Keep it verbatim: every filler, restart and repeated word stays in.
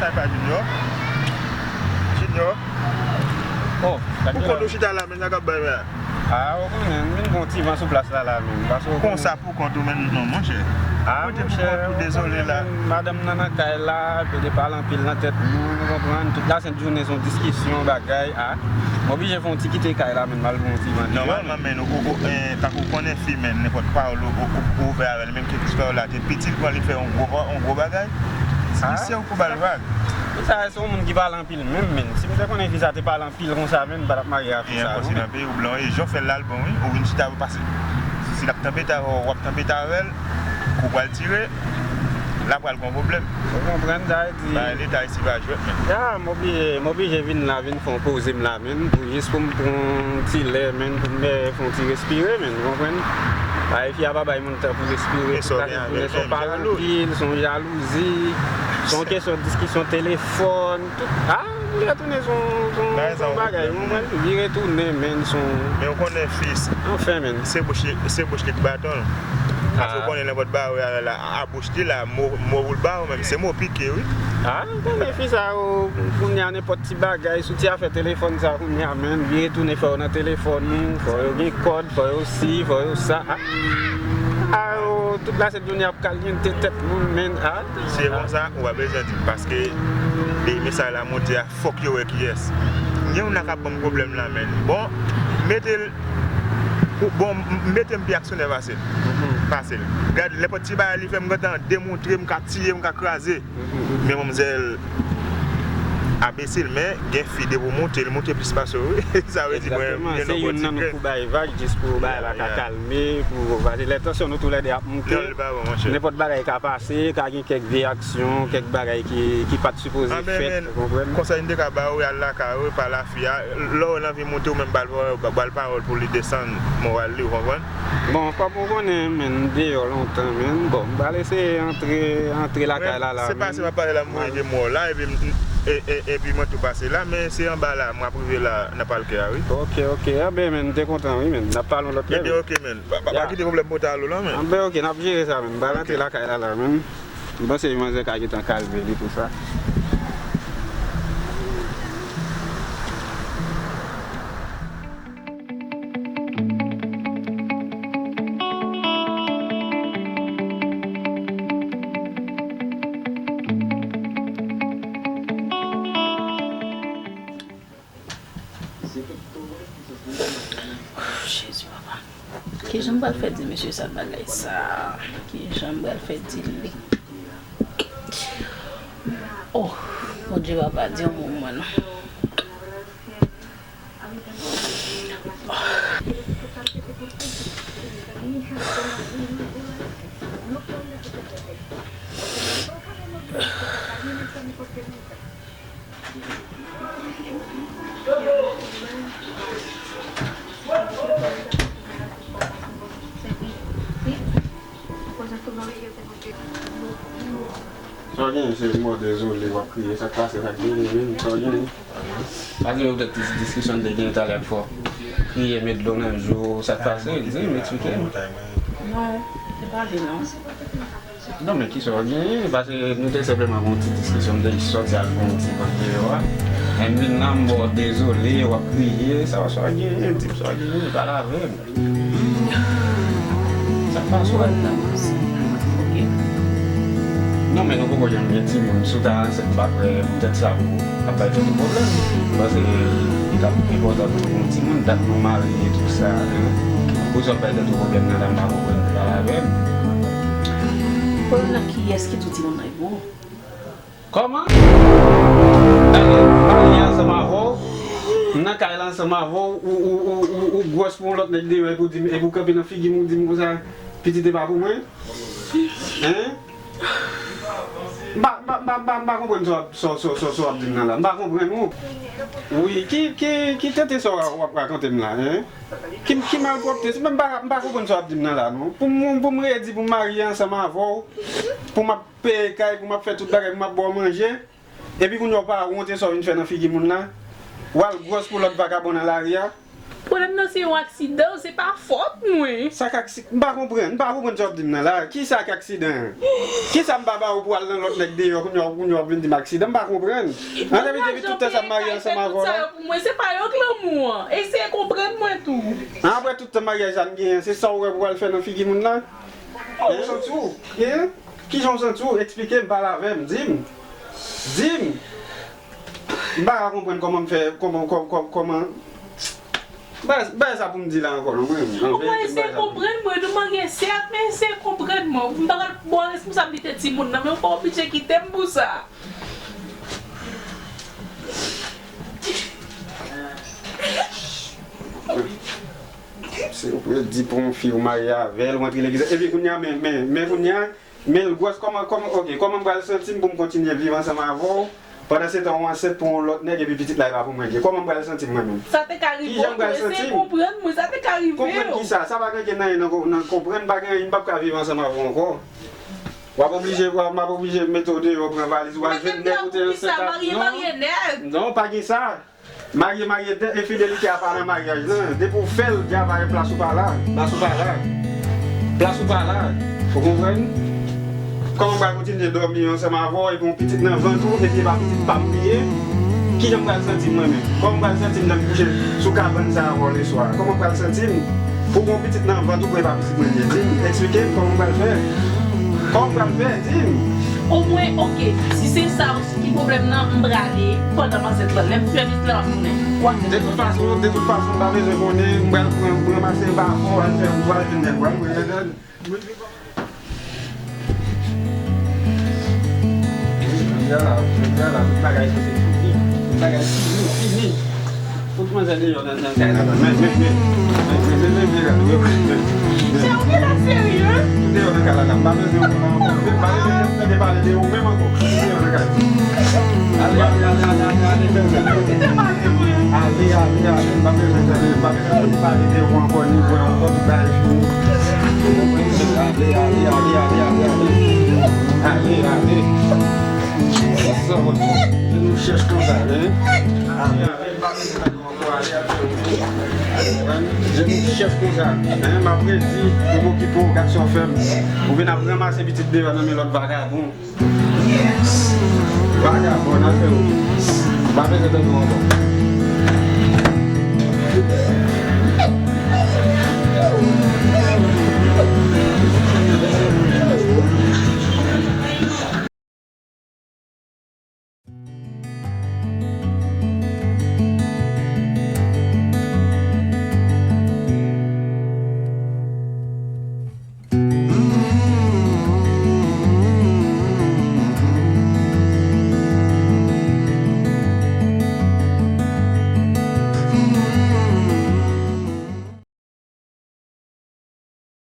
Sa pa Junior. Junior. Oh, ou konn ou chita la, men sa k ap bay la. Ah, ou konnen, m vin pran ti van sou plas la, la, men. Paske ou konnen. Konsa pou kont ou, men non, monchè. Ah, monchè, ou dezole la. Madanm nan nan kay la, epi li pale anpil nan tèt mwen, ou konprann? Tout la sent jounen se yon diskisyon, bagay, ah. M oblije fè yon ti kite kay la, men m al pran yon ti van deyò. Nòmalman, men, ou, ou, eh, paske ou konnen fi, men, nenpòt pawòl ou, ou, ou, ou ouvè avè l, menm ke ti pawòl la te piti, li pran li fè yon gwo, yon gwo bagay. Si se ou pou ba l vag. Fi sa, se yon moun ki pale anpil menm, men. Si m te konnen fi sa te pale anpil konsa, men, m pa t ap marye ak fi sa, non, men. Nan peyi ou blan, e jan w fè l la, l bon, wi. Ou vin chita, ou pase. Si l ap tanbete avè w, w ap tanbete avè l, kou pral tire, l ap pral gon pwoblèm. Ou konprann, sa vle di. Bagay leta isi pa jwèt, men. Ya, m oblije, m oblije vin la, vin fè yon poze m la, men, pou jis pou m pran yon ti lè, men, pou m fè yon ti respire, men, ou konprann? Bagay fi a pa bay moun tan pou respire, tout la sent jounen se yon pale anpil, se yon jalouzi, se yon kesyon diskisyon telefòn, tout. Ah, vire tounen se yon, se yon, se yon bagay, ou konprann? Vire tounen, men, se yon. Men ou konnen fi, anfen, men. Se bouch li, se bouch li k baton l. Paske ou konnen nenpòt bagay ou la, a bouch li la, mo, mo pou l ba ou, men se mo pike, wi. Ah, ou konnen fi sa yo, kounye a nenpòt ti bagay, sou ti afè telefòn sa, kounye a, men, vire tounen fò yo nan telefòn ou, fò yo gen kòd, fò yo si, fò yo sa. Ah, ah, yo, tout la sent jounen ap kalyante tèt moun, men, ah. Se konsa, ou pa bezwen di m, paske depi mesaj la monte a, fòk yo wè kiyès. Gen youn nan k ap ban m pwoblèm la, men. Bon, mete l, bon, m-, mete m pi aksyonè pase l. Pase l. Gad, nenpòt ti bagay li fè m gentan demontre, m ka tiye, m ka kraze. Men manmzèl a bese l, men gen fi depi w monte, l monte plis pase w, wi. Sa vle di mwen, se youn nan nou pou bay vag, jis pou bagay la ka kalme, pou, paske lè tansyon nou toulède ap monte, nenpòt bagay ka pase, ka gen kèk vye aksyon, kèk bagay ki, ki pa t sipoze fèt, ou konprann? Konsèy m te ka ba ou, al lakay ou, pale a fi a, lè w wè l anvi monte, ou menm ba l pawòl, ba l pawòl pou li desann moral li, ou konprann? Bon, kòm ou konnen, men, m deyò lontan, men. Bon, m pral eseye antre, antre lakay la, la, men. Se pase m ap pale la, m voye de mò la, epi m, e, e, epi mwen tou pase la, men se anba la, m ap rive la, nan palkè a, wi. Ok, ok, anben, men, m te kontan, wi, men. N ap pale yon lòt lè, men. Ebyen, ok, men. Pa, pa, pa kite pwoblèm pote a lo la, men. Anben, ok, n ap jere sa, men. M pral antre lakay la, la, men. M panse manzè ka gentan kalme li pou sa. Jezi, papa. Kijan m pral fè di mesye sa bagay sa? Kijan m pral fè di li? Oh, Bondye, papa, di yon mo mwen non. Sa w genyen, se mò dezole, w ap kriye, sa k pase, sa k genyen menm, sa w genyen? Pa gen ouvè ti diskisyon n te genyen talè ak fò. Kriye, met dlo nan je w, sa k pase, di m, eksplike m. Non, se pa li non. Non, men kisa w genyen? Paske nou te senpleman gen yon ti diskisyon, m te jis sòti al pran yon ti van deyò a. M vin la, m ba w dezole, w ap kriye, sa, sa w genyen, di m sa w genyen, pale avè m. Sa k pase w? Non, men nou poko janm gen timoun, si w ta ansent, m pa kwè poutèt sa pou ap bay tèt ou pwoblèm. Paske li t ap enpòtan pou nou gen yon timoun, dat nou marye, tou sa, hein. Poukisa w ap bay tèt ou pwoblèm nan la, m pa konprann, pale avè m. Pwoblèm nan kiyès ki di w timoun nan e pou ou? Kòman? Dayè, m marye ansanm avè w, m nan kay la ansanm avè w, ou, ou, ou, ou, ou gwòs pou yon lòt nèg deyò, epi w di m, epi w kanpe nan figi m, ou di m konsa, pitit e pa pou mwen? Hein? M pa, m pa, m pa, m pa, m pa konprann sa w ap, sa w, sa w, sa w, sa w ap di m nan la. M pa konprann ou. Wi, ki, ki, ki tenten sa w ap rakonte m la, hein? Ki, ki malpwòpte? Se menm m pa, m pa konprann sa w ap di m nan la, non. Pou m, pou m redi, pou m marye ansanm avè w, pou m ap peye kay, pou m ap fè tout bagay, pou m ap ba w manje. Epi kounye a w pa wonte sa w vin fè nan figi moun la. W al gwòs pou lòt vagabon nan lari a. Pwoblèm nan se yon aksidan, se pa fòt mwen. Sa k aksi-, m pa konprann, m pa konprann sa w ap di m nan la. Kisa k aksidan an? Kisa m pa ba ou pou al nan lòt nèg deyò, kounye a, kounye a w ap vin di m aksidan? M pa konprann. An, depi, depi tout tan sa m marye ansanm avè w la. Pou mwen, se pa yo k lanmou an. Eseye konprann mwen tou. An, apre tout tan maryaj sa n genyen, se sa w wè pou w al fè nan figi moun nan? Kòman w santi w? Hein? Kijan w santi w? Eksplike m, pale avè m, di m. Di m. M pa ka konprann kòman m fè, kòman, kò-, kò-, kòman. Bagay, bagay sa pou m di la ankò, non, mwen menm. An verite, m pa ka konprann. Ou eseye konprann mwen, nou marye, sèt, men eseye konprann mwen. M pa pral ba w responsablite timoun nan, men ou pa oblije kite m pou sa. Se ou pou yo di pou yon fi ou marye avè l, ou antre legliz. Epi kounye a, men, men, men kounye a, men l gwòs, kòman, kòman, ok, kòman m pral santi m pou m kontinye viv ansanm avè w? Pandan se tan, ou ansent pou yon lòt nèg, epi pitit la, e pa pou mwen l ye. Kòman m pral santi m, mwen menm? Sa te ka rive w tou. Kijan m pral santi m? Eseye konprann mwen, sa te ka rive w. Konprann kisa? Sa pa gen anyen nan, nan konprann, pa gen anyen, m p ap ka viv ansanm avè w ankò. W ap oblije, w ap, m ap oblije mete w deyò, pran valiz ou al jwenn nèg ou te ansent ak. Marye, marye nèg. Non, pa gen sa. Marye, marye, de-, enfidelite a pa nan maryaj lan. Depi w fè l, dyab a plas ou pa la. Plas ou pa la. Plas ou pa la. Ou konprann? Kòman m pral kontinye dòmi ansanm avè w epi yon pitit nan vant ou epi e pa pitit pa m li ye? Kijan m pral santi m mwen menm? Kòman m pral santi m lè m kouche sou kabann sa avè w leswa? Kòman m pral santi m? Pou gon pitit nan vant ou pou e pa pitit mwen li ye. Di m, eksplike m kòman m pral fè. Kòman m pral fè? Di m. Omwen, oke, si se sa ki pwoblèm nan, m prale pandan m ansent lan. Lè m fè vit lan, m ap tounen. W ap... De tout fason, de tout fason, m pa bezwen konnen, m pral pran, m ranmase m pa fò, al fè, m pral vin nèg, pral mwen dèdèd. Jodi a la, jodi a la, tout bagay sanse fini. Tout bagay fini, fini. Tout manzè deyò nan, nan kay la la. Men, men, men. Men, men, men, men, men, men, men, men. Se ou ki la serye? Tout deyò nan kay la la. M pa bezwen konn ankò. M pa bezwen tande pale de ou menm ankò. Tout deyò nan kay. Ale, ale, ale, ale, ale, ale, bèl bèl. Ou kite pale mwen. Ale, ale, ale. M pa bezwen tande, m pa bezwen tande pale de ou ankò, ni wè ankò, tout bagay fini. Ale, ale, ale, ale, ale, ale. Ale, ale. Sa w ap fè? Jenou chèch konsa, hein? Ale, ale, m pa bezwen tande. Jenou chèch konsa. Hein, m ap redi pou m okipe w, gad sa w fè m. Ou vin ap ranmase pitit deyò nan men lòt vagabon. Vagabon, n al fè w. M pa bezwen tande w ankò.